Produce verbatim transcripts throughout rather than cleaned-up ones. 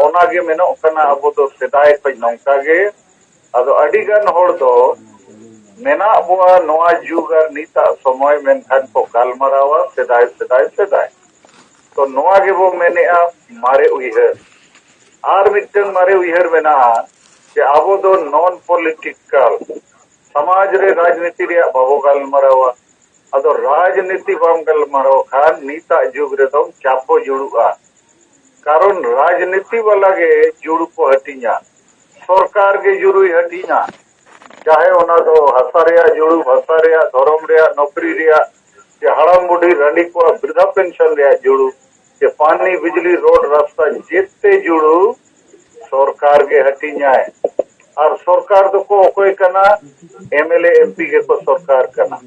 ᱚᱱᱟ ᱜᱮ ᱢᱮᱱᱚᱜ ᱠᱟᱱᱟ, ᱟᱵᱚ ᱫᱚ ᱥᱮᱫᱟᱭ ᱠᱷᱚᱱ ᱱᱚᱝᱠᱟ ᱜᱮ᱾ ᱟᱫᱚ ᱟᱹᱰᱤ ᱜᱟᱱ ᱦᱚᱲ ᱫᱚ ᱢᱮᱱᱟᱜ ᱵᱚᱣᱟ ᱱᱚᱣᱟ ᱡᱩᱜᱽ ᱟᱨ ᱱᱤᱛᱟᱜ ᱥᱚᱢᱚᱭ, ᱢᱮᱱᱠᱷᱟᱱ ᱠᱚ ᱜᱟᱞᱢᱟᱨᱟᱣᱟ ᱥᱮᱫᱟᱭ, ᱥᱮᱫᱟᱭ, ᱥᱮᱫᱟᱭ᱾ ᱛᱚ ᱱᱚᱣᱟ ᱜᱮᱵᱚ ᱢᱮᱱᱮᱜᱼᱟ ᱢᱟᱨᱮ ᱩᱭᱦᱟᱹᱨ᱾ ᱟᱨ ᱢᱤᱫᱴᱟᱝ ᱢᱟᱨᱮ ᱩᱭᱦᱟᱹᱨ ᱢᱮᱱᱟᱜᱼᱟ ᱡᱮ ᱟᱵᱚ ᱫᱚ ᱱᱚᱱ ᱯᱚᱞᱤᱴᱤᱠᱟᱞ, ᱥᱚᱢᱟᱡᱽ ᱨᱮ ᱨᱟᱡᱽᱱᱤᱛᱤ ᱨᱮᱭᱟᱜ ᱵᱟᱵᱚ ᱜᱟᱞᱢᱟᱨᱟᱣᱟ᱾ ᱟᱫᱚ ᱨᱟᱡᱽᱱᱤᱛᱤ ᱵᱟᱢ ᱜᱟᱞᱢᱟᱨᱟᱣ ᱠᱷᱟᱱ ᱱᱤᱛᱟᱜ ᱡᱩᱜᱽ ᱨᱮᱫᱚᱢ ᱪᱟᱯᱚ ᱡᱩᱲᱩᱜᱼᱟ᱾ ᱠᱟᱨᱚᱱ ᱨᱟᱡᱽᱱᱤᱛᱤ ᱵᱟᱞᱟ ᱜᱮ ᱡᱩᱲᱩ ᱠᱚ ᱦᱟᱹᱴᱤᱧᱟ, ᱥᱚᱨᱠᱟᱨ ᱜᱮ ᱡᱩᱲᱩᱭ ᱦᱟᱹᱴᱤᱧᱟ᱾ ᱪᱟᱦᱮ ᱚᱱᱟ ᱫᱚ ᱦᱟᱥᱟ ᱨᱮᱭᱟᱜ ᱡᱩᱲᱩ, ᱵᱷᱟᱥᱟ ᱨᱮᱭᱟᱜ, ᱫᱷᱚᱨᱚᱢ ᱨᱮᱭᱟᱜ, ᱱᱚᱠᱨᱤ ᱨᱮᱭᱟᱜ, ᱡᱮ ᱦᱟᱲᱟᱢ ᱵᱩᱰᱷᱤ ᱨᱟᱺᱰᱤ ᱠᱚᱣᱟᱜ ᱵᱨᱤᱫᱷᱟ ᱯᱮᱱᱥᱚᱱ ᱨᱮᱭᱟᱜ ᱡᱩᱲᱩ, ᱡᱮ ᱯᱟᱱᱤ, ᱵᱤᱡᱽᱞᱤ, ᱨᱳᱰ, ᱨᱟᱥᱛᱟ, ᱡᱮᱛᱮ ᱡᱩᱲᱩ ᱥᱚᱨᱠᱟᱨ ᱜᱮ ᱦᱟᱹᱴᱤᱧᱟᱭ᱾ ᱟᱨ ᱥᱚᱨᱠᱟᱨ ᱫᱚᱠᱚ ᱚᱠᱚᱭ ᱠᱟᱱᱟ? M L A, M P ᱜᱮᱠᱚ ᱥᱚᱨᱠᱟᱨ ᱠᱟᱱᱟ᱾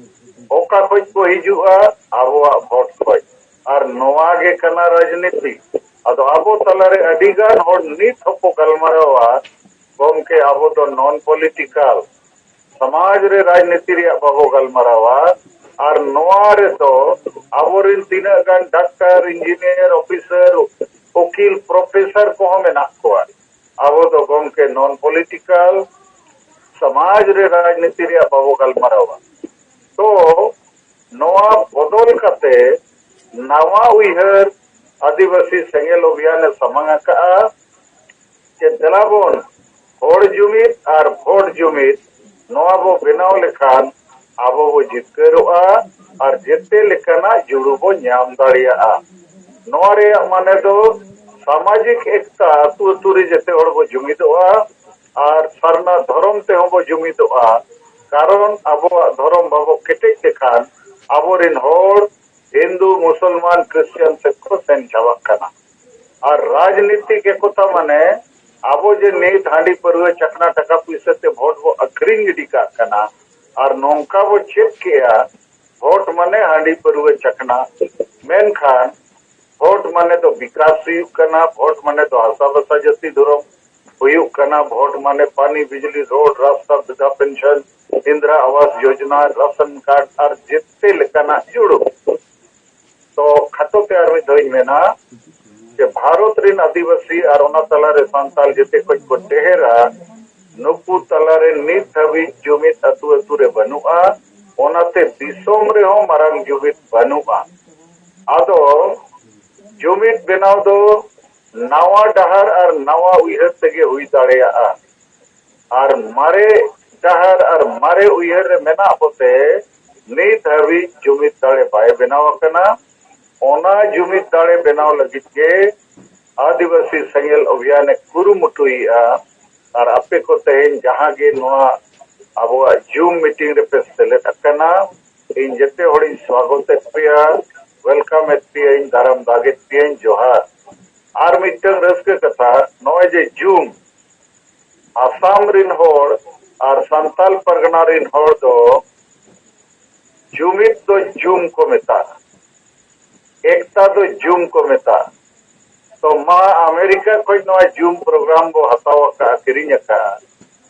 ᱚᱠᱟ ᱠᱷᱚᱡ ᱠᱚ ᱦᱤᱡᱩᱜᱼᱟ? ᱟᱵᱚᱣᱟᱜ ᱵᱷᱳᱴ ᱠᱷᱚᱡ᱾ ᱟᱨ ᱱᱚᱣᱟ ᱜᱮ ᱠᱟᱱᱟ ᱨᱟᱡᱽᱱᱤᱛᱤ᱾ ᱟᱫᱚ ᱟᱵᱚ ᱛᱟᱞᱟᱨᱮ ᱟᱹᱰᱤ ᱜᱟᱱ ᱦᱚᱲ ᱱᱤᱛ ᱦᱚᱸᱠᱚ ᱜᱟᱞᱢᱟᱨᱟᱣᱟ, ᱜᱚᱢᱠᱮ, ᱟᱵᱚ ᱫᱚ ᱱᱚᱱ ᱯᱚᱞᱤᱴᱤᱠᱟᱞ, ᱥᱚᱢᱟᱡᱽ ᱨᱮ ᱨᱟᱡᱽᱱᱤᱛᱤ ᱨᱮᱭᱟᱜ ᱵᱟᱵᱚ ᱜᱟᱞᱢᱟᱨᱟᱣᱟ᱾ ᱟᱨ ᱱᱚᱣᱟ ᱨᱮᱫᱚ ᱟᱵᱚᱨᱮᱱ ᱛᱤᱱᱟᱹᱜ ᱜᱟᱱ ᱰᱟᱠᱛᱟᱨ, ᱤᱧᱡᱤᱱᱤᱭᱟᱨ, ᱚᱯᱷᱤᱥᱟᱨ, ᱩᱠᱤᱞ, ᱯᱨᱚᱯᱷᱮᱥᱚᱨ ᱠᱚᱦᱚᱸ ᱢᱮᱱᱟᱜ ᱠᱚᱣᱟ᱾ ᱟᱵᱚ ᱫᱚ, ᱜᱚᱢᱠᱮ, ᱱᱚᱱ ᱯᱚᱞᱤᱴᱤᱠᱟᱞ, ᱥᱚᱢᱟᱡᱽ ᱨᱮ ᱨᱟᱡᱽᱱᱤᱛᱤ ᱨᱮᱭᱟᱜ ᱵᱟᱵᱚ ᱜᱟᱞᱢᱟᱨᱟᱣᱟ᱾ ᱛᱚ ᱱᱚᱣᱟ ᱵᱚᱫᱚᱞ ᱠᱟᱛᱮ ᱱᱟᱣᱟ ᱩᱭᱦᱟᱹᱨ ᱟᱹᱫᱤᱵᱟᱹᱥᱤ ᱥᱮᱸᱜᱮᱞ ᱚᱵᱷᱤᱭᱟᱱ ᱮ ᱥᱟᱢᱟᱝ ᱟᱠᱟᱫᱼᱟ᱾ ᱪᱮᱫ ᱫᱮᱞᱟ ᱵᱚᱱ ᱦᱚᱲ ᱡᱩᱢᱤᱫ ᱟᱨ ᱵᱷᱳᱴ ᱡᱩᱢᱤᱫ ᱱᱚᱣᱟ ᱵᱚ ᱵᱮᱱᱟᱣ ᱞᱮᱠᱷᱟᱱ ᱟᱵᱚ ᱵᱚ ᱡᱤᱛᱠᱟᱹᱨᱚᱜᱼᱟ ᱟᱨ ᱡᱮᱛᱮ ᱞᱮᱠᱟᱱᱟᱜ ᱡᱩᱲᱩ ᱵᱚ ᱧᱟᱢ ᱫᱟᱲᱮᱭᱟᱜᱼᱟ᱾ ᱱᱚᱣᱟ ᱨᱮᱭᱟᱜ ᱢᱟᱱᱮ ᱫᱚ ᱥᱟᱢᱟᱡᱤᱠ ᱮᱠᱛᱟ, ᱟᱹᱛᱩ ᱟᱹᱛᱩ ᱨᱮ ᱡᱮᱛᱮ ᱦᱚᱲ ᱵᱚ ᱡᱩᱢᱤᱫᱚᱜᱼᱟ ᱟᱨ ᱥᱟᱨᱱᱟ ᱫᱷᱚᱨᱚᱢ ᱛᱮᱦᱚᱸ ᱵᱚ ᱡᱩᱢᱤᱫᱚᱜᱼᱟ᱾ ᱠᱟᱨᱚᱱ ᱟᱵᱚᱣᱟᱜ ᱫᱷᱚᱨᱚᱢ ᱵᱟᱵᱚ ᱠᱮᱴᱮᱡ ᱞᱮᱠᱷᱟᱱ ᱟᱵᱚᱨᱮᱱ ᱦᱚᱲ ᱦᱤᱱᱫᱩ, ᱢᱩᱥᱚᱞᱢᱟᱱ, ᱠᱨᱤᱥᱪᱤᱭᱟᱱ ᱥᱮᱫ ᱠᱚ ᱥᱮᱱ ᱪᱟᱵᱟᱜ ᱠᱟᱱᱟ᱾ ᱟᱨ ᱨᱟᱡᱽᱱᱤᱛᱤᱠ ᱮᱠᱚᱛᱟ ᱢᱟᱱᱮ ᱟᱵᱚ ᱡᱮ ᱱᱤᱛ ᱦᱟᱺᱰᱤ ᱯᱟᱹᱨᱣᱟᱹ ᱪᱟᱠᱷᱱᱟ ᱴᱟᱠᱟ ᱯᱩᱭᱥᱟᱹ ᱛᱮ ᱵᱷᱳᱴ ᱵᱚ ᱟᱹᱠᱷᱨᱤᱧ ᱜᱤᱰᱤ ᱠᱟᱜ ᱠᱟᱱᱟ, ᱟᱨ ᱱᱚᱝᱠᱟ ᱵᱚ ᱪᱮᱫ ᱠᱮᱜᱼᱟ ᱵᱷᱳᱴ ᱢᱟᱱᱮ ᱦᱟᱺᱰᱤ ᱯᱟᱹᱨᱣᱟᱹ ᱪᱟᱠᱷᱱᱟ᱾ ᱢᱮᱱᱠᱷᱟᱱ ᱵᱷᱳᱴ ᱢᱟᱱᱮ ᱫᱚ ᱵᱤᱠᱟᱥ ᱦᱩᱭᱩᱜ ᱠᱟᱱᱟ, ᱵᱷᱳᱴ ᱢᱟᱱᱮ ᱫᱚ ᱦᱟᱥᱟ ᱵᱷᱟᱥᱟ ᱡᱟᱹᱛᱤ ᱫᱷᱚᱨᱚᱢ ᱦᱩᱭᱩᱜ ᱠᱟᱱᱟ, ᱵᱷᱳᱴ ᱢᱟᱱᱮ ᱯᱟᱱᱤ, ᱵᱤᱡᱽᱞᱤ, ᱨᱳᱰ, ᱨᱟᱥᱛᱟ, ᱵᱨᱤᱫᱷᱟ ᱯᱮᱱᱥᱚᱱ, ᱤᱱᱫᱨᱟ ᱟᱵᱟᱥ ᱡᱳᱡᱚᱱᱟ, ᱨᱟᱥᱚᱱ ᱠᱟᱨᱰ ᱟᱨ ᱡᱮᱛᱮ ᱞᱮᱠᱟᱱᱟᱜ ᱡᱩᱲᱩ᱾ ᱛᱚ ᱠᱷᱟᱴᱚ ᱛᱮ ᱟᱨ ᱢᱤᱫ ᱫᱷᱟᱣ ᱤᱧ ᱢᱮᱱᱟ ᱡᱮ ᱵᱷᱟᱨᱚᱛ ᱨᱮᱱ ᱟᱹᱫᱤᱵᱟᱹᱥᱤ ᱟᱨ ᱚᱱᱟ ᱛᱟᱞᱟᱨᱮ ᱥᱟᱱᱛᱟᱲ ᱡᱮᱛᱮ ᱠᱷᱚᱱ ᱠᱚ ᱰᱷᱮᱨᱟ, ᱱᱩᱠᱩ ᱛᱟᱞᱟᱨᱮ ᱱᱤᱛ ᱫᱷᱟᱹᱵᱤᱡ ᱡᱩᱢᱤᱫ ᱟᱹᱛᱩ ᱟᱹᱛᱩ ᱨᱮ ᱵᱟᱹᱱᱩᱜᱼᱟ᱾ ᱚᱱᱟᱛᱮ ᱫᱤᱥᱚᱢ ᱨᱮᱦᱚᱸ ᱢᱟᱨᱟᱝ ᱡᱩᱢᱤᱫ ᱵᱟᱹᱱᱩᱜᱼᱟ᱾ ᱟᱫᱚ ᱡᱩᱢᱤᱫ ᱵᱮᱱᱟᱣ ᱫᱚ ᱱᱟᱣᱟ ᱰᱟᱦᱟᱨ ᱟᱨ ᱱᱟᱣᱟ ᱩᱭᱦᱟᱹᱨ ᱛᱮᱜᱮ ᱦᱩᱭ ᱫᱟᱲᱮᱭᱟᱜᱼᱟ᱾ ᱟᱨ ᱢᱟᱨᱮ ᱰᱟᱦᱟᱨ ᱟᱨ ᱢᱟᱨᱮ ᱩᱭᱦᱟᱹᱨ ᱨᱮ ᱢᱮᱱᱟᱜ ᱠᱚᱛᱮ ᱱᱤᱛ ᱦᱟᱹᱵᱤᱡ ᱡᱩᱢᱤᱫ ᱫᱟᱲᱮ ᱵᱟᱭ ᱵᱮᱱᱟᱣ ᱟᱠᱟᱱᱟ᱾ ᱚᱱᱟ ᱡᱩᱢᱤᱫ ᱫᱟᱲᱮ ᱵᱮᱱᱟᱣ ᱞᱟᱹᱜᱤᱫ ᱜᱮ ᱟᱹᱫᱤᱵᱟᱹᱥᱤ ᱥᱮᱸᱜᱮᱞ ᱚᱵᱷᱤᱭᱟᱱᱮ ᱠᱩᱨᱩᱢᱩᱴᱩᱭᱮᱫᱼᱟ᱾ ᱟᱨ ᱟᱯᱮ ᱠᱚ ᱛᱮᱦᱮᱧ ᱡᱟᱦᱟᱸ ᱜᱮ ᱱᱚᱣᱟ ᱟᱵᱚᱣᱟᱜ ᱡᱩᱢ ᱢᱤᱴᱤᱝ ᱨᱮᱯᱮ ᱥᱮᱞᱮᱫ ᱟᱠᱟᱱᱟ, ᱤᱧ ᱡᱮᱛᱮ ᱦᱚᱲᱤᱧ ᱥᱣᱟᱜᱚᱛᱮᱫ ᱯᱮᱭᱟ, ᱣᱮᱞᱠᱟᱢ ᱮᱫ ᱯᱮᱭᱟᱧ, ᱫᱟᱨᱟᱢ ᱫᱟᱜᱮᱫ ᱯᱮᱭᱟᱧ, ᱡᱚᱦᱟᱨ᱾ ᱟᱨ ᱢᱤᱫᱴᱟᱝ ᱨᱟᱹᱥᱠᱟᱹ ᱠᱟᱛᱷᱟ, ᱱᱚᱜᱼᱚᱭ ᱡᱮ ᱡᱩᱢ ᱟᱥᱟᱢ ᱨᱤᱱ ᱦᱚᱲ ᱟᱨ ᱥᱟᱱᱛᱟᱞ ᱯᱟᱨᱜᱟᱱᱟ ᱨᱤᱱ ᱦᱚᱲ ᱫᱚ ᱡᱩᱢᱤᱫ ᱫᱚ ᱡᱩᱢ ᱠᱚ ᱢᱮᱛᱟᱜᱼᱟ, ᱮᱠᱛᱟ ᱫᱚ ᱡᱩᱢ ᱠᱚ ᱢᱮᱛᱟᱜᱼᱟ᱾ ᱛᱚ ᱢᱟ ᱟᱢᱮᱨᱤᱠᱟ ᱠᱷᱚᱱ ᱱᱚᱣᱟ ᱡᱩᱢ ᱯᱨᱳᱜᱨᱟᱢ ᱵᱚ ᱦᱟᱛᱟᱣ ᱟᱠᱟᱫᱼᱟ, ᱠᱤᱨᱤᱧ ᱟᱠᱟᱫᱼᱟ,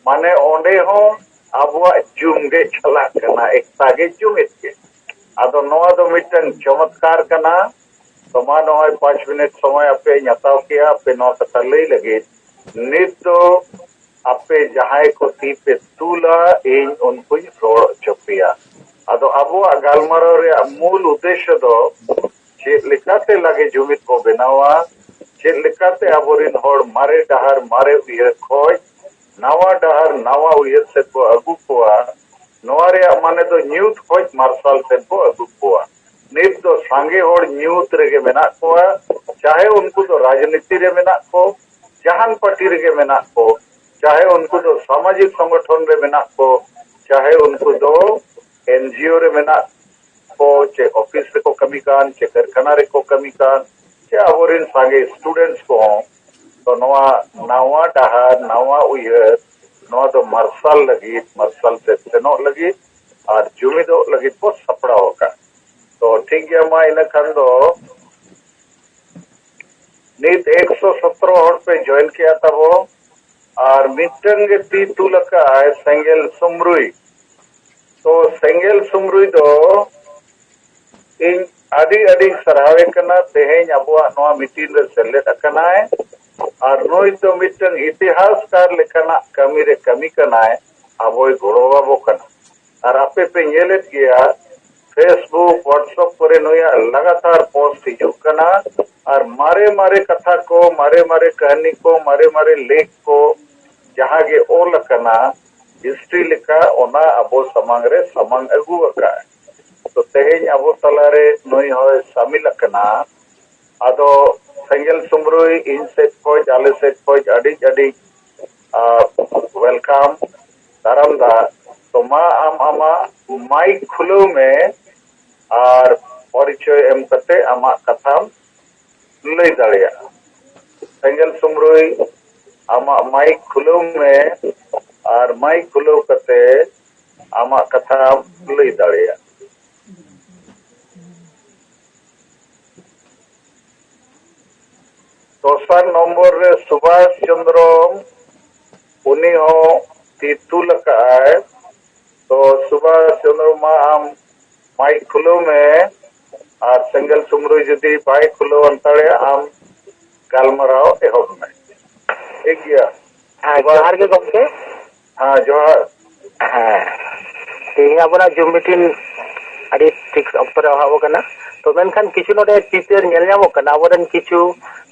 ᱢᱟᱱᱮ ᱚᱸᱰᱮ ᱦᱚᱸ ᱟᱵᱚᱣᱟᱜ ᱡᱩᱢ ᱜᱮ ᱪᱟᱞᱟᱜ ᱠᱟᱱᱟ, ᱮᱠᱛᱟ ᱜᱮ ᱡᱩᱢᱤᱫ ᱜᱮ᱾ ᱟᱫᱚ ᱱᱚᱣᱟ ᱫᱚ ᱢᱤᱫᱴᱟᱝ ᱪᱚᱢᱚᱛᱠᱟᱨ ᱠᱟᱱᱟ᱾ ᱛᱚ ᱢᱟ ᱱᱚᱜᱼᱚᱭ ᱯᱟᱸᱪ ᱢᱤᱱᱤᱴ ᱥᱚᱢᱚᱭ ᱟᱯᱮᱧ ᱦᱟᱛᱟᱣ ᱠᱮᱜᱼᱟ, ᱟᱯᱮ ᱱᱚᱣᱟ ᱠᱟᱛᱷᱟ ᱞᱟᱹᱭ ᱞᱟᱹᱜᱤᱫ᱾ ᱱᱤᱛ ᱫᱚ ᱟᱯᱮ ᱡᱟᱦᱟᱸᱭ ᱠᱚ ᱛᱤ ᱯᱮ ᱛᱩᱞᱟ, ᱤᱧ ᱩᱱᱠᱩᱧ ᱨᱚᱲ ᱦᱚᱪᱚ ᱯᱮᱭᱟ᱾ ᱟᱫᱚ ᱟᱵᱚᱣᱟᱜ ᱜᱟᱞᱢᱟᱨᱟᱣ ᱨᱮᱭᱟᱜ ᱢᱩᱞ ᱩᱫᱽᱫᱮᱥᱥᱚ ᱫᱚ ᱪᱮᱫ ᱞᱮᱠᱟᱛᱮ ᱞᱟᱜᱮ ᱡᱩᱢᱤᱫ ᱵᱚ ᱵᱮᱱᱟᱣᱟ, ᱪᱮᱫ ᱞᱮᱠᱟᱛᱮ ᱟᱵᱚᱨᱮᱱ ᱦᱚᱲ ᱢᱟᱨᱮ ᱰᱟᱦᱟᱨ ᱢᱟᱨᱮ ᱩᱭᱦᱟᱹᱨ ᱠᱷᱚᱡ ᱱᱟᱣᱟ ᱰᱟᱦᱟᱨ ᱱᱟᱣᱟ ᱩᱭᱦᱟᱹᱨ ᱥᱮᱫ ᱵᱚ ᱟᱹᱜᱩ ᱠᱚᱣᱟ᱾ ᱱᱚᱣᱟ ᱨᱮᱭᱟᱜ ᱢᱟᱱᱮ ᱫᱚ ᱧᱩᱛ ᱠᱷᱚᱡ ᱢᱟᱨᱥᱟᱞ ᱥᱮᱫ ᱵᱚ ᱟᱹᱜᱩ ᱠᱚᱣᱟ᱾ ᱱᱤᱛ ᱫᱚ ᱥᱟᱸᱜᱮ ᱦᱚᱲ ᱧᱩᱛ ᱨᱮᱜᱮ ᱢᱮᱱᱟᱜ ᱠᱚᱣᱟ, ᱪᱟᱦᱮ ᱩᱱᱠᱩ ᱫᱚ ᱨᱟᱡᱽᱱᱤᱛᱤ ᱨᱮ ᱢᱮᱱᱟᱜ ᱠᱚ, ᱡᱟᱦᱟᱱ ᱯᱟᱨᱴᱤ ᱨᱮᱜᱮ ᱢᱮᱱᱟᱜ ᱠᱚ, ᱪᱟᱦᱮ ᱩᱱᱠᱩ ᱫᱚ ᱥᱟᱢᱟᱡᱤᱠ ᱥᱚᱝᱜᱚᱴᱷᱚᱱ ᱨᱮ ᱢᱮᱱᱟᱜ ᱠᱚ, ᱪᱟᱦᱮ ᱩᱱᱠᱩ ᱫᱚ ᱮᱱᱡᱤᱳ ᱨᱮ ᱢᱮᱱᱟᱜ ᱠᱚ, ᱪᱮ ᱚᱯᱷᱤᱥ ᱨᱮᱠᱚ ᱠᱟᱹᱢᱤ ᱠᱟᱱ, ᱪᱮ ᱠᱟᱨᱠᱷᱟᱱᱟ ᱨᱮᱠᱚ ᱠᱟᱹᱢᱤ ᱠᱟᱱ, ᱪᱮ ᱟᱵᱚᱨᱮᱱ ᱥᱟᱸᱜᱮ ᱥᱴᱩᱰᱮᱱᱴᱥ ᱠᱚᱦᱚᱸ᱾ ᱛᱚ ᱱᱚᱣᱟ ᱱᱟᱣᱟ ᱰᱟᱦᱟᱨ, ᱱᱟᱣᱟ ᱩᱭᱦᱟᱹᱨ, ᱱᱚᱣᱟ ᱫᱚ ᱢᱟᱨᱥᱟᱞ ᱞᱟᱹᱜᱤᱫ, ᱢᱟᱨᱥᱟᱞ ᱥᱮᱫ ᱥᱮᱱᱚᱜ ᱞᱟᱹᱜᱤᱫ ᱟᱨ ᱡᱩᱢᱤᱫᱚᱜ ᱞᱟᱹᱜᱤᱫ ᱵᱚ ᱥᱟᱯᱲᱟᱣ ᱟᱠᱟᱫ᱾ ᱛᱚ ᱴᱷᱤᱠ ᱜᱮᱭᱟ, ᱢᱟ ᱤᱱᱟᱹ ᱠᱷᱟᱱ ᱫᱚ ᱱᱤᱛ ᱮᱠᱥᱚ ᱥᱚᱛᱨᱚ ᱦᱚᱲ ᱯᱮ ᱡᱚᱭᱮᱱ ᱠᱮᱜᱼᱟ ᱛᱟᱵᱚ, ᱟᱨ ᱢᱤᱫᱴᱟᱝ ᱜᱮ ᱛᱤ ᱛᱩᱞ ᱟᱠᱟᱫᱼᱟᱭ ᱥᱮᱸᱜᱮᱞ ᱥᱩᱢᱨᱩᱭ᱾ ᱛᱚ ᱥᱮᱸᱜᱮᱞ ᱥᱩᱢᱨᱩᱭ ᱫᱚ ᱤᱧ ᱟᱹᱰᱤ ᱟᱹᱰᱤ ᱥᱟᱨᱦᱟᱣᱮ ᱠᱟᱱᱟ᱾ ᱛᱮᱦᱮᱧ ᱟᱵᱚᱣᱟᱜ ᱱᱚᱣᱟ ᱢᱤᱴᱤᱝ ᱨᱮ ᱥᱮᱞᱮᱫ ᱟᱠᱟᱱᱟᱭ ᱟᱨ ᱱᱩᱭ ᱫᱚ ᱢᱤᱫᱴᱟᱝ ᱤᱛᱤᱦᱟᱥᱠᱟᱨ ᱞᱮᱠᱟᱱᱟᱜ ᱠᱟᱹᱢᱤ ᱨᱮ ᱠᱟᱹᱢᱤ ᱠᱟᱱᱟᱭ, ᱟᱵᱚᱭ ᱜᱚᱲᱚ ᱟᱵᱚ ᱠᱟᱱᱟ᱾ ᱟᱨ ᱟᱯᱮ ᱯᱮ ᱧᱮᱞᱮᱫ ᱜᱮᱭᱟ, Facebook, WhatsApp ᱠᱚᱨᱮ ᱱᱩᱭᱟᱜ ᱞᱟᱜᱟᱛᱟᱨ ᱯᱳᱥᱴ ᱦᱤᱡᱩᱜ ᱠᱟᱱᱟ᱾ ᱟᱨ ᱢᱟᱨᱮ ᱢᱟᱨᱮ ᱠᱟᱛᱷᱟ ᱠᱚ, ᱢᱟᱨᱮ ᱢᱟᱨᱮ ᱠᱟᱹᱦᱱᱤ ᱠᱚ, ᱢᱟᱨᱮ ᱢᱟᱨᱮ ᱞᱮᱠ ᱠᱚ, ᱡᱟᱦᱟᱸ ᱜᱮ ᱚᱞ ᱟᱠᱟᱱᱟ ᱦᱤᱥᱴᱨᱤ ᱞᱮᱠᱟ, ᱚᱱᱟ ᱟᱵᱚ ᱥᱟᱢᱟᱝ ᱨᱮ ᱥᱟᱢᱟᱝ ᱟᱹᱜᱩ ᱟᱠᱟᱫ᱾ ᱛᱚ ᱛᱮᱦᱮᱧ ᱟᱵᱚ ᱛᱟᱞᱟᱨᱮ ᱱᱩᱭ ᱦᱚᱸᱭ ᱥᱟᱢᱤᱞ ᱟᱠᱟᱱᱟ᱾ ᱟᱫᱚ ᱥᱮᱸᱜᱮᱞ ᱥᱩᱢᱨᱩᱭ, ᱤᱧ ᱥᱮᱫ ᱠᱷᱚᱡ, ᱟᱞᱮ ᱥᱮᱫ ᱠᱷᱚᱡ ᱟᱹᱰᱤ ᱟᱹᱰᱤ ᱣᱮᱞᱠᱟᱢ, ᱫᱟᱨᱟᱢ ᱫᱟ᱾ ᱛᱚ ᱢᱟ ᱟᱢ ᱟᱢᱟᱜ ᱢᱟᱭᱤᱠ ᱠᱷᱩᱞᱟᱹᱣ ᱢᱮ ᱟᱨ ᱯᱚᱨᱤᱪᱚᱭ ᱮᱢ ᱠᱟᱛᱮ ᱟᱢᱟᱜ ᱠᱟᱛᱷᱟᱢ ᱞᱟᱹᱭ ᱫᱟᱲᱮᱭᱟᱜᱼᱟ᱾ ᱥᱮᱸᱜᱮᱞ ᱥᱩᱢᱨᱩᱭ, ᱟᱢᱟᱜ ᱢᱟᱭᱤᱠ ᱠᱷᱩᱞᱟᱹᱣ ᱢᱮ ᱟᱨ ᱢᱟᱭᱤᱠ ᱠᱷᱩᱞᱟᱹᱣ ᱠᱟᱛᱮ ᱟᱢᱟᱜ ᱠᱟᱛᱷᱟᱢ ᱞᱟᱹᱭ ᱫᱟᱲᱮᱭᱟᱜᱼᱟ᱾ ᱫᱚᱥᱟᱨ ᱱᱚᱢᱵᱚᱨ ᱨᱮ ᱥᱩᱵᱷᱟᱥ ᱪᱚᱱᱫᱨᱚ, ᱩᱱᱤ ᱦᱚᱸ ᱛᱤ ᱛᱩᱞ ᱟᱠᱟᱫᱼᱟᱭ᱾ ᱛᱚ ᱥᱩᱵᱷᱟᱥ ᱪᱚᱱᱫᱨᱚ, ᱢᱟ ᱟᱢ ᱢᱟᱭᱤᱠ ᱠᱷᱩᱞᱟᱹᱣ ᱢᱮ, ᱟᱨ ᱥᱮᱸᱜᱮᱞ ᱥᱩᱢᱨᱩᱭ ᱡᱩᱫᱤ ᱵᱟᱭ ᱠᱷᱩᱞᱟᱹᱣ ᱟᱱ ᱛᱟᱲᱮᱭᱟᱜᱼᱟ, ᱟᱢ ᱜᱟᱞᱢᱟᱨᱟᱣ ᱮᱦᱚᱵ ᱢᱮ᱾ ᱴᱷᱤᱠ ᱜᱮᱭᱟ? ᱦᱮᱸ, ᱡᱚᱦᱟᱨ ᱜᱮ ᱜᱚᱢᱠᱮ᱾ ᱦᱮᱸ, ᱡᱚᱦᱟᱨ᱾ ᱦᱮᱸ, ᱛᱮᱦᱮᱧ ᱟᱵᱚᱱᱟᱜ ᱡᱩᱢ ᱢᱤᱴᱤᱝ ᱟᱹᱰᱤ ᱴᱷᱤᱠ ᱚᱠᱛᱚ ᱨᱮ ᱮᱦᱚᱵ ᱟᱠᱟᱱᱟ᱾ ᱛᱚ ᱢᱮᱱᱠᱷᱟᱱ ᱠᱤᱪᱷᱩ ᱱᱚᱰᱮ ᱪᱤᱛᱟᱹᱨ ᱧᱮᱞ ᱧᱟᱢᱚᱜ ᱠᱟᱱᱟ, ᱟᱵᱚᱨᱮᱱ ᱠᱤᱪᱷᱩ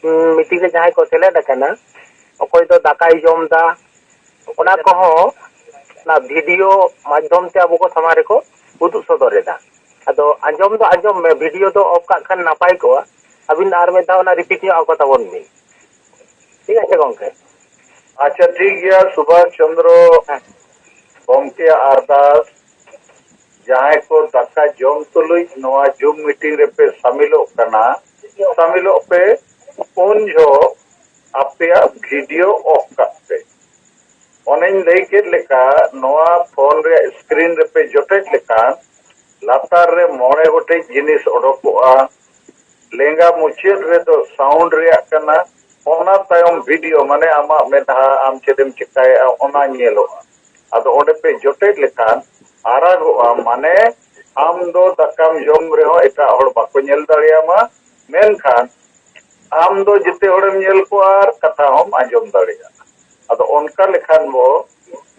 ᱩᱢ, ᱢᱤᱴᱤᱝ ᱨᱮ ᱡᱟᱦᱟᱸᱭ ᱠᱚ ᱥᱮᱞᱮᱫ ᱟᱠᱟᱱᱟ, ᱚᱠᱚᱭ ᱫᱚ ᱫᱟᱠᱟᱭ ᱡᱚᱢ ᱮᱫᱟ, ᱚᱱᱟ ᱠᱚᱦᱚᱸ ᱚᱱᱟ ᱵᱷᱤᱰᱤᱭᱳ ᱢᱟᱫᱽᱫᱷᱚᱢ ᱛᱮ ᱟᱵᱚ ᱠᱚ ᱥᱟᱢᱟᱝ ᱨᱮᱠᱚ ᱩᱫᱩᱜ ᱥᱚᱫᱚᱨ ᱮᱫᱟ᱾ ᱟᱫᱚ ᱟᱸᱡᱚᱢ ᱫᱚ ᱟᱸᱡᱚᱢ ᱢᱮ, ᱵᱷᱤᱰᱤᱭᱳ ᱫᱚ ᱚᱯᱷ ᱠᱟᱜ ᱠᱷᱟᱱ ᱱᱟᱯᱟᱭ ᱠᱚᱜᱼᱟ᱾ ᱟᱹᱵᱤᱱ ᱟᱨ ᱢᱤᱫ ᱫᱷᱟᱣ ᱚᱱᱟ ᱨᱤᱯᱤᱴ ᱧᱚᱜ ᱟᱠᱚ ᱛᱟᱵᱚᱱ ᱵᱤᱱ, ᱴᱷᱤᱠ ᱟᱪᱷᱮ ᱜᱚᱢᱠᱮ? ᱟᱪᱪᱷᱟ, ᱴᱷᱤᱠ ᱜᱮᱭᱟ᱾ ᱥᱩᱵᱷᱟᱥ ᱪᱚᱱᱫᱨᱚ ᱦᱮᱸ᱾ ᱜᱚᱢᱠᱮᱭᱟᱜ ᱟᱨᱫᱟᱥ, ᱡᱟᱦᱟᱸᱭ ᱠᱚ ᱫᱟᱠᱟ ᱡᱚᱢ ᱛᱩᱞᱩᱡ ᱱᱚᱣᱟ ᱡᱩᱢ ᱢᱤᱴᱤᱝ ᱨᱮᱯᱮ ᱥᱟᱢᱤᱞᱚᱜ ᱠᱟᱱᱟ, ᱥᱟᱢᱤᱞᱚᱜ ᱯᱮ, ᱩᱱ ᱡᱚᱦᱚᱜ ᱟᱯᱮᱭᱟᱜ ᱵᱷᱤᱰᱤᱭᱳ ᱚᱯᱷ ᱠᱟᱜ ᱯᱮ᱾ ᱚᱱᱮᱧ ᱞᱟᱹᱭ ᱠᱮᱫ ᱞᱮᱠᱟ, ᱱᱚᱣᱟ ᱯᱷᱳᱱ ᱨᱮᱭᱟᱜ ᱥᱠᱨᱤᱱ ᱨᱮᱯᱮ ᱡᱚᱴᱮᱫ ᱞᱮᱠᱷᱟᱱ ᱞᱟᱛᱟᱨ ᱨᱮ ᱢᱚᱬᱮ ᱜᱚᱴᱮᱡ ᱡᱤᱱᱤᱥ ᱚᱰᱚᱠᱚᱜᱼᱟ᱾ ᱞᱮᱸᱜᱟ ᱢᱩᱪᱟᱹᱫ ᱨᱮᱫᱚ ᱥᱟᱣᱩᱱᱰ ᱨᱮᱭᱟᱜ ᱠᱟᱱᱟ, ᱚᱱᱟ ᱛᱟᱭᱚᱢ ᱵᱷᱤᱰᱤᱭᱳ, ᱢᱟᱱᱮ ᱟᱢᱟᱜ ᱢᱮᱫᱦᱟ, ᱟᱢ ᱪᱮᱫ ᱮᱢ ᱪᱮᱠᱟᱭᱮᱫᱼᱟ, ᱚᱱᱟ ᱧᱮᱞᱚᱜᱼᱟ᱾ ᱟᱫᱚ ᱚᱸᱰᱮ ᱯᱮ ᱡᱚᱴᱮᱫ ᱞᱮᱠᱷᱟᱱ ᱟᱨᱟᱜᱚᱜᱼᱟ, ᱢᱟᱱᱮ ᱟᱢ ᱫᱚ ᱫᱟᱠᱟᱢ ᱡᱚᱢ ᱨᱮᱦᱚᱸ ᱮᱴᱟᱜ ᱦᱚᱲ ᱵᱟᱠᱚ ᱧᱮᱞ ᱫᱟᱲᱮᱭᱟᱢᱟ, ᱢᱮᱱᱠᱷᱟᱱ ᱟᱢ ᱫᱚ ᱡᱮᱛᱮ ᱦᱚᱲᱮᱢ ᱧᱮᱞ ᱠᱚᱣᱟ ᱟᱨ ᱠᱟᱛᱷᱟ ᱦᱚᱸᱢ ᱟᱸᱡᱚᱢ ᱫᱟᱲᱮᱭᱟᱜᱼᱟ᱾ ᱟᱫᱚ ᱚᱱᱠᱟ ᱞᱮᱠᱷᱟᱱ ᱵᱚ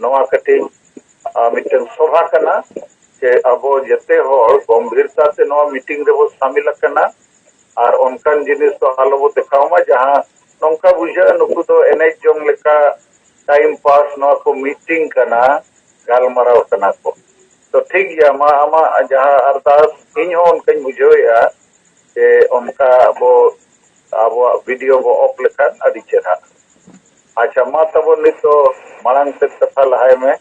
ᱱᱚᱣᱟ ᱠᱟᱹᱴᱤᱡ, ᱟ, ᱢᱤᱫᱴᱮᱱ ᱥᱚᱵᱷᱟ ᱠᱟᱱᱟ, ᱡᱮ ᱟᱵᱚ ᱡᱮᱛᱮ ᱦᱚᱲ ᱜᱚᱢᱵᱷᱤᱨᱛᱟ ᱛᱮ ᱱᱚᱣᱟ ᱢᱤᱴᱤᱝ ᱨᱮᱵᱚ ᱥᱟᱢᱤᱞ ᱟᱠᱟᱱᱟ᱾ ᱟᱨ ᱚᱱᱠᱟᱱ ᱡᱤᱱᱤᱥ ᱫᱚ ᱟᱞᱚᱵᱚ ᱫᱮᱠᱷᱟᱣ ᱢᱟ, ᱡᱟᱦᱟᱸ ᱱᱚᱝᱠᱟ ᱵᱩᱡᱷᱟᱹᱜᱼᱟ ᱱᱩᱠᱩ ᱫᱚ ᱮᱱᱮᱡ ᱡᱚᱝ ᱞᱮᱠᱟ ᱴᱟᱭᱤᱢ ᱯᱟᱥ, ᱱᱚᱣᱟ ᱠᱚ ᱢᱤᱴᱤᱝ ᱠᱟᱱᱟ, ᱜᱟᱞᱢᱟᱨᱟᱣ ᱠᱟᱱᱟ ᱠᱚ᱾ ᱛᱚ ᱴᱷᱤᱠ ᱜᱮᱭᱟ, ᱢᱟ ᱟᱢᱟᱜ ᱡᱟᱦᱟᱸ ᱟᱨᱫᱟᱥ, ᱤᱧ ᱦᱚᱸ ᱚᱱᱠᱟᱧ ᱵᱩᱡᱷᱟᱹᱣᱮᱫᱼᱟ ᱡᱮ ᱚᱱᱠᱟ ᱟᱵᱚ ᱟᱵᱚᱣᱟᱜ ᱵᱷᱤᱰᱤᱭᱳ ᱵᱚ ᱚᱯᱷ ᱞᱮᱠᱷᱟᱱ ᱟᱹᱰᱤ ᱪᱮᱦᱨᱟ᱾ ᱟᱪᱪᱷᱟ, ᱢᱟ ᱛᱟᱵᱚᱱ ᱱᱤᱛ ᱫᱚ ᱢᱟᱲᱟᱝ ᱥᱮᱫ ᱠᱟᱛᱷᱟ ᱞᱟᱦᱟᱭ ᱢᱮ᱾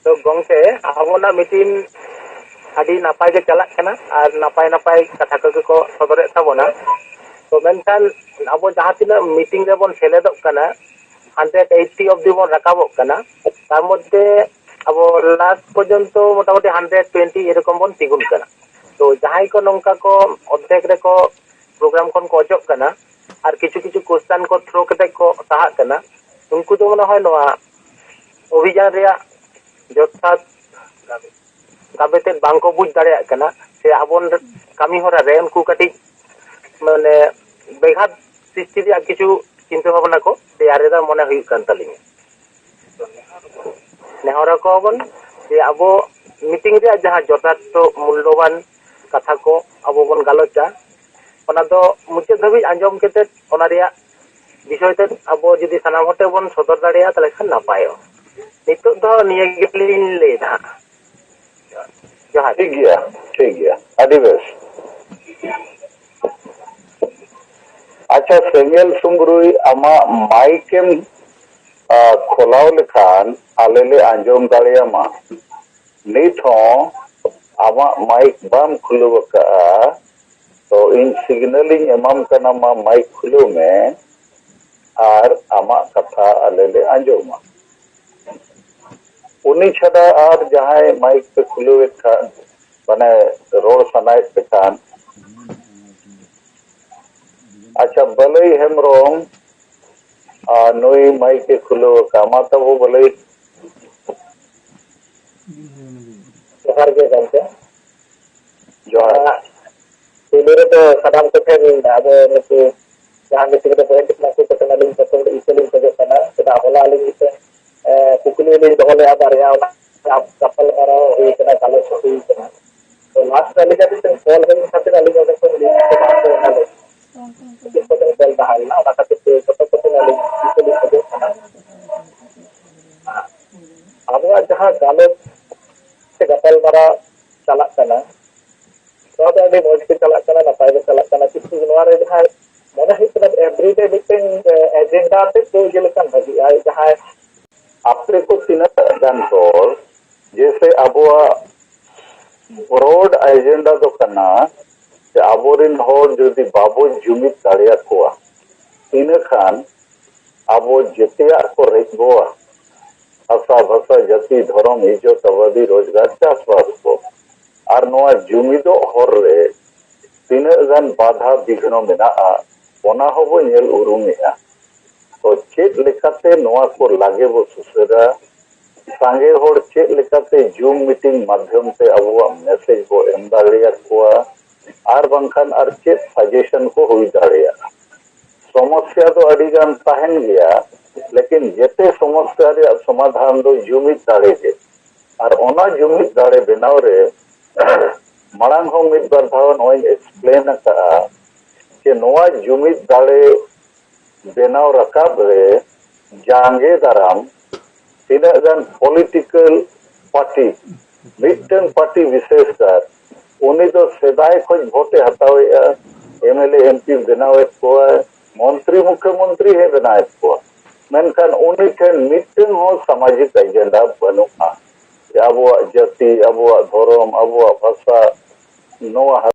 ᱛᱚ ᱜᱚᱝᱠᱮ, ᱟᱵᱚᱱᱟᱜ ᱢᱤᱴᱤᱝ ᱟᱹᱰᱤ ᱱᱟᱯᱟᱭ ᱜᱮ ᱪᱟᱞᱟᱜ ᱠᱟᱱᱟ ᱟᱨ ᱱᱟᱯᱟᱭ ᱱᱟᱯᱟᱭ ᱠᱟᱛᱷᱟ ᱠᱚᱜᱮ ᱠᱚ ᱥᱚᱫᱚᱨᱮᱫ ᱛᱟᱵᱚᱱᱟ᱾ ᱛᱚ ᱢᱮᱱᱠᱷᱟᱱ ᱟᱵᱚ ᱡᱟᱦᱟᱸ ᱛᱤᱱᱟᱹᱜ ᱢᱤᱴᱤᱝ ᱨᱮᱵᱚᱱ ᱥᱮᱞᱮᱫᱚᱜ ᱠᱟᱱᱟ, ᱦᱟᱱᱰᱨᱮᱰ ᱮᱭᱤᱴᱴᱤ ᱚᱵᱫᱤ ᱵᱚᱱ ᱨᱟᱠᱟᱵᱚᱜ ᱠᱟᱱᱟ, ᱛᱟᱨ ᱢᱚᱫᱽᱫᱷᱮ ᱟᱵᱚ ᱞᱟᱥᱴ ᱯᱚᱨᱡᱚᱱᱛᱚ ᱢᱚᱴᱟᱢᱩᱴᱤ ᱦᱟᱱᱰᱨᱮᱰ ᱴᱩᱭᱮᱱᱴᱤ ᱮᱨᱚᱠᱚᱢ ᱵᱚᱱ ᱛᱤᱸᱜᱩᱱ ᱠᱟᱱᱟ᱾ ᱛᱚ ᱡᱟᱦᱟᱸᱭ ᱠᱚ ᱱᱚᱝᱠᱟ ᱠᱚ ᱚᱨᱫᱷᱮᱠ ᱨᱮᱠᱚ ᱯᱨᱳᱜᱨᱟᱢ ᱠᱷᱚᱱ ᱠᱚ ᱚᱪᱚᱜ ᱠᱟᱱᱟ ᱟᱨ ᱠᱤᱪᱷᱩ ᱠᱤᱪᱷᱩ ᱠᱚᱥᱪᱟᱱ ᱠᱚ ᱛᱷᱨᱳ ᱠᱟᱛᱮ ᱠᱚ ᱥᱟᱦᱟᱜ ᱠᱟᱱᱟ, ᱩᱱᱠᱩ ᱫᱚ ᱢᱚᱱᱮ ᱦᱚᱭ ᱱᱚᱣᱟ ᱚᱵᱷᱤᱡᱟᱱ ᱨᱮᱭᱟᱜ ᱡᱚᱛᱷᱟᱛ ᱫᱟᱵᱮ ᱛᱮᱫ ᱵᱟᱝ ᱠᱚ ᱵᱩᱡᱽ ᱫᱟᱲᱮᱭᱟᱜ ᱠᱟᱱᱟ, ᱥᱮ ᱟᱵᱚ ᱠᱟᱹᱢᱤ ᱦᱚᱨᱟ ᱨᱮ ᱩᱱᱠᱩ ᱠᱟᱹᱴᱤᱡ ᱢᱟᱱᱮ ᱵᱮᱜᱷᱟᱛ ᱥᱨᱤᱥᱴᱤ ᱨᱮᱭᱟᱜ ᱠᱤᱪᱷᱩ ᱪᱤᱱᱛᱟᱹ ᱵᱷᱟᱵᱽᱱᱟ ᱠᱚ ᱛᱮᱭᱟᱨ ᱮᱫᱟ ᱢᱚᱱᱮ ᱦᱩᱭᱩᱜ ᱠᱟᱱ ᱛᱟᱹᱞᱤᱧᱟ᱾ ᱱᱮᱦᱚᱨ ᱟᱠᱚᱣᱟ ᱵᱚᱱ ᱡᱮ ᱟᱵᱚ ᱢᱤᱴᱤᱝ ᱨᱮᱭᱟᱜ ᱡᱟᱦᱟᱸ ᱡᱚᱛᱷᱟᱨᱛᱷᱚ ᱢᱩᱞᱞᱚᱵᱟᱱ ᱠᱟᱛᱷᱟ ᱠᱚ ᱟᱵᱚ ᱵᱚᱱ ᱜᱟᱞᱚᱪᱟ, ᱚᱱᱟ ᱫᱚ ᱢᱩᱪᱟᱹᱫ ᱫᱷᱟᱹᱵᱤᱡ ᱟᱸᱡᱚᱢ ᱠᱟᱛᱮ ᱚᱱᱟ ᱨᱮᱭᱟᱜ ᱵᱤᱥᱚᱭ ᱛᱮ ᱟᱵᱚ ᱡᱩᱫᱤ ᱥᱟᱱᱟᱢ ᱦᱚᱲ ᱴᱷᱮᱱ ᱵᱚᱱ ᱥᱚᱫᱚᱨ ᱫᱟᱲᱮᱭᱟᱜᱼᱟ, ᱛᱟᱦᱚᱞᱮ ᱠᱷᱟᱱ ᱱᱟᱯᱟᱭᱚᱜᱼᱟ᱾ ᱱᱤᱛᱚᱜ ᱫᱚ ᱱᱤᱭᱟᱹ ᱜᱮᱞᱤᱧ ᱞᱟᱹᱭ ᱮᱫᱟ ᱦᱟᱸᱜ᱾ ᱡᱚᱦᱟᱨ᱾ ᱴᱷᱤᱠ ᱜᱮᱭᱟ, ᱴᱷᱤᱠ ᱜᱮᱭᱟ, ᱟᱹᱰᱤ ᱵᱮᱥ᱾ ᱟᱪᱪᱷᱟ, ᱥᱮᱸᱜᱮᱞ ᱥᱩᱝᱜᱽᱨᱩᱭ, ᱟᱢᱟᱜ ᱢᱟᱭᱤᱠ ᱮᱢ, ᱟ, ᱠᱷᱚᱞᱟᱣ ᱞᱮᱠᱷᱟᱱ ᱟᱞᱮ ᱞᱮ ᱟᱸᱡᱚᱢ ᱫᱟᱲᱮᱭᱟᱢᱟ᱾ ᱱᱤᱛ ᱦᱚᱸ ᱟᱢᱟᱜ ᱢᱟᱭᱤᱠ ᱵᱟᱢ ᱠᱷᱩᱞᱟᱹᱣ ᱟᱠᱟᱫᱼᱟ, ᱛᱚ ᱤᱧ ᱥᱤᱜᱽᱱᱟᱞ ᱤᱧ ᱮᱢᱟᱢ ᱠᱟᱱᱟ, ᱢᱟ ᱢᱟᱭᱤᱠ ᱠᱷᱩᱞᱟᱹᱣ ᱢᱮ ᱟᱨ ᱟᱢᱟᱜ ᱠᱟᱛᱷᱟ ᱟᱞᱮ ᱞᱮ ᱟᱸᱡᱚᱢᱟ᱾ ᱩᱱᱤ ᱪᱷᱟᱰᱟ ᱟᱨ ᱡᱟᱦᱟᱸᱭ ᱢᱟᱭᱤᱠ ᱯᱮ ᱠᱷᱩᱞᱟᱹᱣᱮᱫ ᱠᱷᱟᱱ, ᱢᱟᱱᱮ ᱨᱚᱲ ᱥᱟᱱᱟᱭᱮᱫ ᱯᱮ ᱠᱷᱟᱱ, ᱟᱪᱪᱷᱟ, ᱵᱟᱞᱟᱹᱭ ᱦᱮᱢᱵᱨᱚᱢ, ᱟᱨ ᱱᱩᱭ ᱢᱟᱭᱤᱠ ᱮ ᱠᱷᱩᱞᱟᱹᱣ ᱟᱠᱟᱫ, ᱢᱟ ᱛᱟᱵᱚ ᱵᱟᱞᱟᱹᱭ᱾ ᱡᱚᱦᱟᱨ ᱜᱮ ᱜᱚᱢᱠᱮ᱾ ᱡᱚᱦᱟᱨ᱾ ᱟᱨ ᱯᱳᱭᱞᱳ ᱨᱮᱫᱚ ᱥᱟᱱᱟᱢ ᱠᱚᱴᱷᱮᱱ ᱟᱵᱚ ᱱᱩᱠᱩ ᱡᱟᱦᱟᱸ meeting ᱨᱮ ᱵᱚᱦᱮᱞ ᱠᱟᱱᱟ ᱠᱚ ᱠᱚᱴᱷᱮᱱ ᱟᱹᱞᱤᱧ ᱯᱨᱚᱛᱷᱚᱢ ᱨᱮ ᱤᱠᱟᱹ ᱞᱤᱧ ᱠᱷᱚᱡᱚᱜ ᱠᱟᱱᱟ, ᱪᱮᱫᱟᱜ ᱦᱚᱞᱟ ᱟᱹᱞᱤᱧ ᱢᱤᱫᱴᱮᱱ, ᱮ, ᱠᱩᱠᱞᱤ ᱞᱤᱧ ᱫᱚᱦᱚ ᱞᱮᱫᱼᱟ ᱵᱟᱨᱭᱟ, ᱚᱱᱟ ᱜᱟᱯᱟᱞ ᱢᱟᱨᱟᱣ ᱦᱩᱭ ᱠᱟᱱᱟ, ᱜᱟᱞᱚᱪ ᱦᱩᱭ ᱠᱟᱱᱟ᱾ ᱛᱚ last ᱨᱮ ᱟᱹᱞᱤᱧᱟᱜ ᱢᱤᱫᱴᱮᱱ call ᱦᱩᱭ ᱠᱷᱟᱹᱛᱤᱨ ᱟᱹᱞᱤᱧ ᱚᱸᱰᱮ ᱠᱷᱚᱱ ᱞᱤᱧ ᱠᱚ ᱵᱟᱝ ᱠᱚ ᱮᱢᱟ ᱞᱤᱧ᱾ ᱪᱮᱫ ᱠᱚᱪᱚᱝ call ᱛᱟᱦᱮᱸ ᱞᱮᱱᱟ, ᱚᱱᱟ ᱠᱷᱟᱹᱛᱤᱨ ᱛᱮ ᱡᱚᱛᱚ ᱠᱚᱴᱷᱮᱱ ᱟᱹᱞᱤᱧ ᱤᱠᱟᱹ ᱞᱤᱧ ᱠᱷᱚᱡᱚᱜ ᱠᱟᱱᱟ᱾ ᱟᱵᱚᱣᱟᱜ ᱡᱟᱦᱟᱸ ᱜᱟᱞᱚᱪ ᱥᱮ ᱜᱟᱯᱟᱞᱢᱟᱨᱟᱣ ᱪᱟᱞᱟᱜ ᱠᱟᱱᱟ, ᱱᱚᱣᱟ ᱫᱚ ᱟᱹᱰᱤ ᱢᱚᱡᱽ ᱜᱮ ᱪᱟᱞᱟᱜ ᱠᱟᱱᱟ, ᱱᱟᱯᱟᱭ ᱜᱮ ᱪᱟᱞᱟᱜ ᱠᱟᱱᱟ, ᱠᱤᱱᱛᱩ ᱱᱚᱣᱟ ᱨᱮ ᱡᱟᱦᱟᱸ ᱢᱚᱱᱮ ᱦᱩᱭᱩᱜ ᱠᱟᱱᱟ everyday ᱢᱤᱫᱴᱮᱱ, ᱮ, agenda ᱟᱛᱮᱫ ᱫᱚ ᱤᱭᱟᱹ ᱞᱮᱠᱷᱟᱱ ᱵᱷᱟᱹᱜᱤᱜᱼᱟ᱾ ᱡᱟᱦᱟᱸᱭ ᱟᱯᱮ ᱠᱚ ᱛᱤᱱᱟᱹᱜ ᱜᱟᱱ ᱦᱚᱲ, ᱡᱮᱥᱮ ᱟᱵᱚᱣᱟᱜ broad agenda ᱫᱚ ᱠᱟᱱᱟ ᱡᱮ ᱟᱵᱚᱨᱮᱱ ᱦᱚᱲ ᱡᱩᱫᱤ ᱵᱟᱵᱚ ᱡᱩᱢᱤᱫ ᱫᱟᱲᱮᱭᱟᱠᱚᱣᱟ, ᱤᱱᱟᱹᱠᱷᱟᱱ ᱟᱵᱚ ᱡᱮᱛᱮᱭᱟᱜ ᱠᱚ ᱨᱮᱡ ᱵᱚᱣᱟ᱾ ᱦᱟᱥᱟ, ᱵᱷᱟᱥᱟ, ᱡᱟᱹᱛᱤ, ᱫᱷᱚᱨᱚᱢ, ᱤᱡᱽᱡᱚᱛ, ᱟᱵᱟᱫᱤ, ᱨᱳᱡᱽᱜᱟᱨ, ᱪᱟᱥᱵᱟᱥ ᱠᱚ᱾ ᱟᱨ ᱱᱚᱣᱟ ᱡᱩᱢᱤᱫᱚᱜ ᱦᱚᱨ ᱨᱮ ᱛᱤᱱᱟᱹᱜ ᱜᱟᱱ ᱵᱟᱫᱷᱟ ᱵᱤᱜᱷᱱᱚ ᱢᱮᱱᱟᱜᱼᱟ, ᱚᱱᱟ ᱦᱚᱸᱵᱚ ᱧᱮᱞ ᱩᱨᱩᱢᱮᱜᱼᱟ᱾ ᱛᱚ ᱪᱮᱫ ᱞᱮᱠᱟᱛᱮ ᱱᱚᱣᱟ ᱠᱚ ᱞᱟᱜᱮ ᱵᱚ ᱥᱩᱥᱟᱹᱨᱟ? ᱥᱟᱸᱜᱮ ᱦᱚᱲ ᱪᱮᱫ ᱞᱮᱠᱟᱛᱮ Zoom meeting ᱢᱟᱫᱽᱫᱷᱚᱢ ᱛᱮ ᱟᱵᱚᱣᱟᱜ message ᱵᱚ ᱮᱢ ᱫᱟᱲᱮᱭᱟᱠᱚᱣᱟ? ᱟᱨ ᱵᱟᱝᱠᱷᱟᱱ ᱟᱨ ᱪᱮᱫ suggestion ᱠᱚ ᱦᱩᱭ ᱫᱟᱲᱮᱭᱟᱜᱼᱟ? ᱥᱚᱢᱚᱥᱥᱟ ᱫᱚ ᱟᱹᱰᱤ ᱜᱟᱱ ᱛᱟᱦᱮᱱ ᱜᱮᱭᱟ, ᱞᱮᱠᱤᱱ ᱡᱮᱛᱮ ᱥᱚᱢᱚᱥᱥᱟ ᱨᱮᱭᱟᱜ ᱥᱚᱢᱟᱫᱷᱟᱱ ᱫᱚ ᱡᱩᱢᱤᱫ ᱫᱟᱲᱮ ᱜᱮ᱾ ᱟᱨ ᱚᱱᱟ ᱡᱩᱢᱤᱫ ᱫᱟᱲᱮ ᱵᱮᱱᱟᱣ ᱨᱮ ᱢᱟᱲᱟᱝ ᱦᱚᱸ ᱢᱤᱫ ᱵᱟᱨ ᱫᱷᱟᱣ ᱱᱚᱣᱟᱧ explain ᱟᱠᱟᱫᱼᱟ ᱡᱮ ᱱᱚᱣᱟ ᱡᱩᱢᱤᱫ ᱫᱟᱲᱮ ᱵᱮᱱᱟᱣ ᱨᱟᱠᱟᱵ ᱨᱮ ᱡᱟᱸᱜᱮ ᱫᱟᱨᱟᱢ ᱛᱤᱱᱟᱹᱜ ᱜᱟᱱ political party, ᱢᱤᱫᱴᱟᱝ party ᱵᱤᱥᱮᱥ ᱠᱟᱨ, ᱩᱱᱤ ᱫᱚ ᱥᱮᱫᱟᱭ ᱠᱷᱚᱱ vote ᱮ ᱦᱟᱛᱟᱣᱮᱫᱼᱟ, MLA, MP ᱵᱮᱱᱟᱣᱮᱫ ᱠᱚᱣᱟᱭ, ᱢᱚᱱᱛᱨᱤ, ᱢᱩᱠᱷᱭᱚᱢᱚᱱᱛᱨᱤ ᱦᱚᱸᱭ ᱵᱮᱱᱟᱣᱮᱫ ᱠᱚᱣᱟ, ᱢᱮᱱᱠᱷᱟᱱ ᱩᱱᱤ ᱴᱷᱮᱱ ᱢᱤᱫᱴᱟᱝ ᱦᱚᱸ ᱥᱟᱢᱟᱡᱤᱠ agenda ᱵᱟᱹᱱᱩᱜᱼᱟ᱾ ᱡᱮ ᱟᱵᱚᱣᱟᱜ ᱡᱟᱹᱛᱤ, ᱟᱵᱚᱣᱟᱜ ᱫᱷᱚᱨᱚᱢ, ᱟᱵᱚᱣᱟᱜ ᱵᱷᱟᱥᱟ, ᱱᱚᱣᱟ